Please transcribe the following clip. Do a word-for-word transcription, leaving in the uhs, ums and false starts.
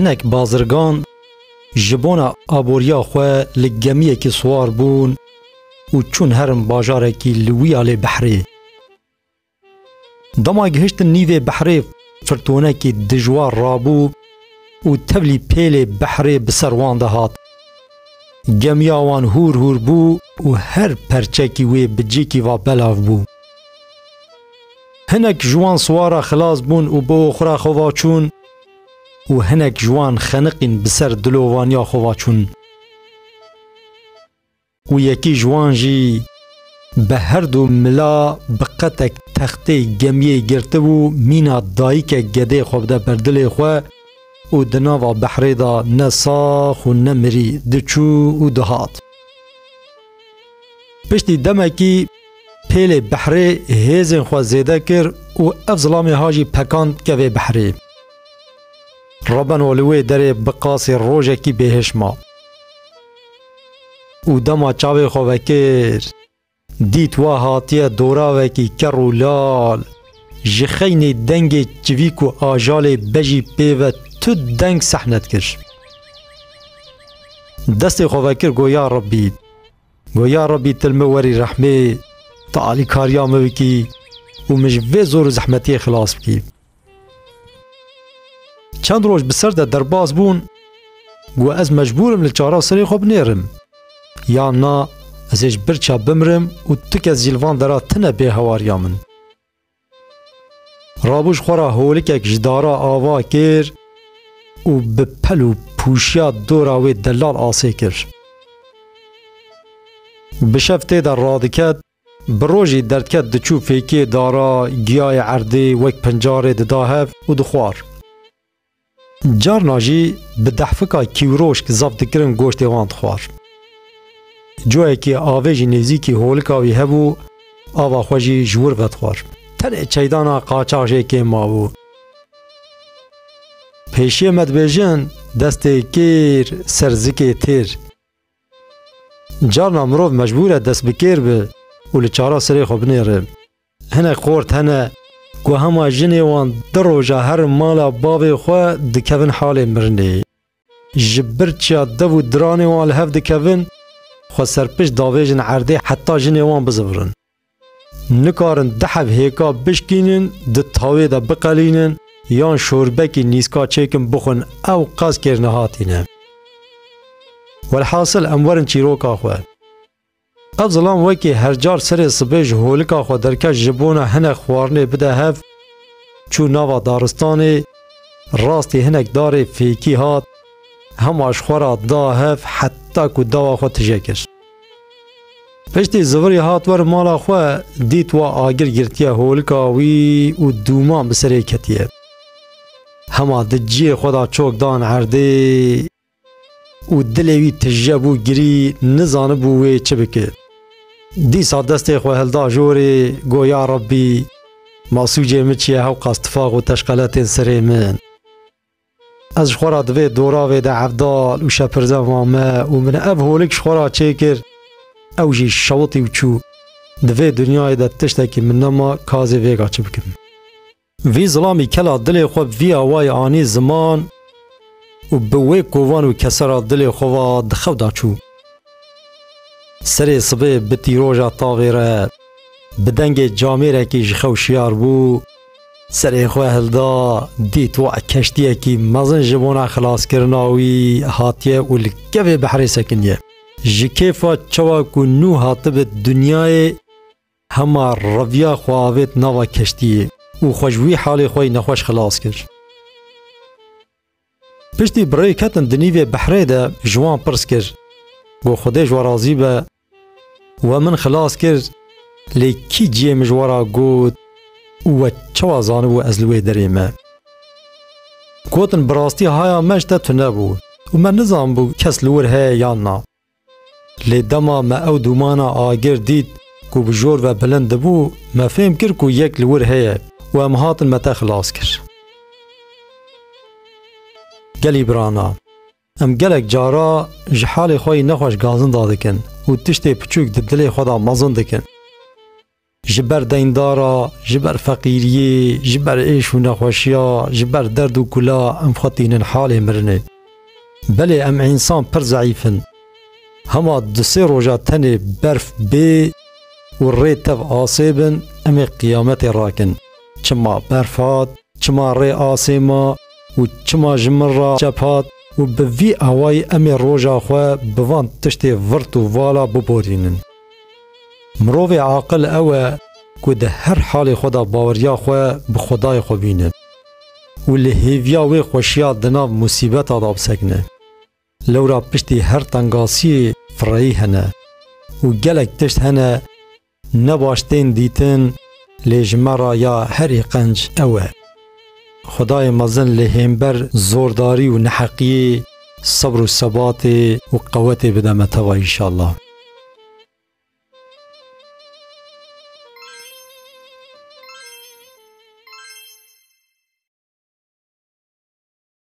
Hinek bazirgan ji bona aboriya xwe li gemiyekî siwar bûn û çûn herin bajarekî li wî alê behrê. Dema gihiştin nîvê behrê, firtonekî dijwar rabû û tevlî pêlê behrê bi ser wan de hat. Gemiya wan hûr hûr bû û her perçekî wê bi cîkî va belav bû. Hinek ji wan siwara xilas bûn û bi oxira xwe va çûn û hinek ji wan xeniqîn bi ser dilovaniya xwe va çûn. Û yekî ji wan jî bi her du mila bi qetek textê gemiyê girtibû, mîna dayikek gedê xwe bide ber dilê xwe û di nava behrê de ne sax û ne mirî diçû û dihat. Piştî demekî pêlê behrê hêzên xwe zêde kir û ev zilamê ha jî pekand kevê behrê. Rebeno li wê derê bi qasî rojekî bêhiş ma. Û dema çavê xwe vekir, dît wa hatiye doravekî ker û lal, ji xeynê dengê çivîk û ajalê bejî pê ve tu deng sehne dikir. Destê xwe vekir, got, Ya Rebbî, got, Ya Rebbî, tu li min werî rehmê, tu alîkariya min bikî û min ji vê zor û zehmetiyê xilas bikî. Çend roj bi ser de derbas bûn, got, Ez mecbûr im li çara serê xwe binêrim. Yan na, ez ê ji birça bimrim û tu kes jî li van dera tine bê hewariya min. Rabû ji xwe re holikek ji dara ava kir û bi pel û pûşiya dora wê delal asê kir. Bi şev tê de radiket, bi rojî derdiket diçû fêkiyê dara, giyayê erdê wek pincarê dida hev û dixwar. Carna jî bi dehfika kîwroşk zaf dikirin goştê wan dixwar. Coyekî avê jî nêzîkî holika wî hebû, ava xwe jî ji wir vedixwar. Tenê çeydana qaçax jê kêm mabû. Pêşiyê me dibêjin, destê kêr ser zikê têr. Carna mirov mecbûr e dest bi kêr be û li çara serê xwe binêre. Hinek xort hene ku hema jinê wan du roja herin mala bavê xwe, dikevin halê mirinê. Ji birçiya dev û diranê wan li hev dikevin, xwe serpişt davêjin erdê heta jinê wan bizivirin. Nikarin du heb hêka bişkînin, di tawê de biqelînin yan şorbekî nîska çêkin bixwin, ew qas kêr nehatî ne. Welhasil em werin çîroka xwe. Ev zilam wekî her car serê sibê ji holika xwe derket ji bona hinek xwarinê bide hev, çû nava daristanê, rastî hinek darê fêkî hat, hema ji xwe re da hev heta ku dawa xwe tije kir. Piştî zivirî hat wer mala xwe, dît wa agir girtiye holika wî û dûman bi serê ketiye. Hema di ciyê xwe de çok dan erdê û dilê wî tije bû girî, nizanibû wê çi bike. Dîsa destê xwe hilda jorê, got, Ya Rebbî, ma sûcê min çi ye hewqas tifaq û teşqeletên serê min? Ez ji xwe re di vê doravê de evdal û şepirze mame û min ev holik ji xwe re çêkir, ew jî şewitî û çû. Di vê dinyayê de tiştekî min nema, ka ez ê vêga çi bikim? Vî zilamî kela dilê xwe bi vî awayî anî ziman û bi wê kovan û kesera dilê xwe va di xew de çû. Serê sibê bi tîroja tavê re, bi dengê camêrekî ji xew şiyar bû, serê xwe hilda, dît wa keştiyekî mezin ji bona xilaskirina wî hatiye û li kevê behrê sekiniye. Ji kêfa çawa ku nû hatibe dinyayê, hema reviya xwe avêt nava keştiyê û xwe ji wî halê xwe yî nexweş xilas kir. Piştî bi rê ketin di nîvê behrê de ji wan pirs kir, got, Xwedê ji we razî be, we min xilas kir, lê kî ciyê min ji we re got û we çawa zanibû ez li wê derê me? Gotin, Bi rastî haya me ji te tune bû û me nizanibû kes li wir heye yan na. Lê dema me ew dûmana agir dît ku bi jor ve bilind dibû, me fêm kir ku yek li wir heye û em hatin me te xilas kir. Gelî birana, em gelek cara ji halê xwe yî nexweş gazinda dikin û tiştê piçûk di dilê xwe de mezin dikin. Ji ber deyndara, ji ber feqîriyê, ji ber êş û nexweşiya, ji ber derd û kula em xwe tînin halê mirinê. Belê em însan pir zeîf in. Hema du sê roja tenê berf bê û rê tev asê bin, em ê qiyametê rakin. Çima berf hat, çima rê asê ma û çima ji min re çep hat û bi vî awayî em ê roja xwe bi van tiştê virt û vala biborînin. Mirovê aqil ew e ku di her halê xwe de baweriya xwe bi Xwedayê xwe bîne û li hêviya wê xweşiya di nav musîbeta de bisekine. Lewra piştî her tengasiyê fireyî hene û gelek tişt hene ne baş tên dîtin, lê ji me re ya herî qenc ew e. Xwedayê mezin li hêmber zordarî û neheqiyê sebr û sebatê û qewetê bide me teva înşallah.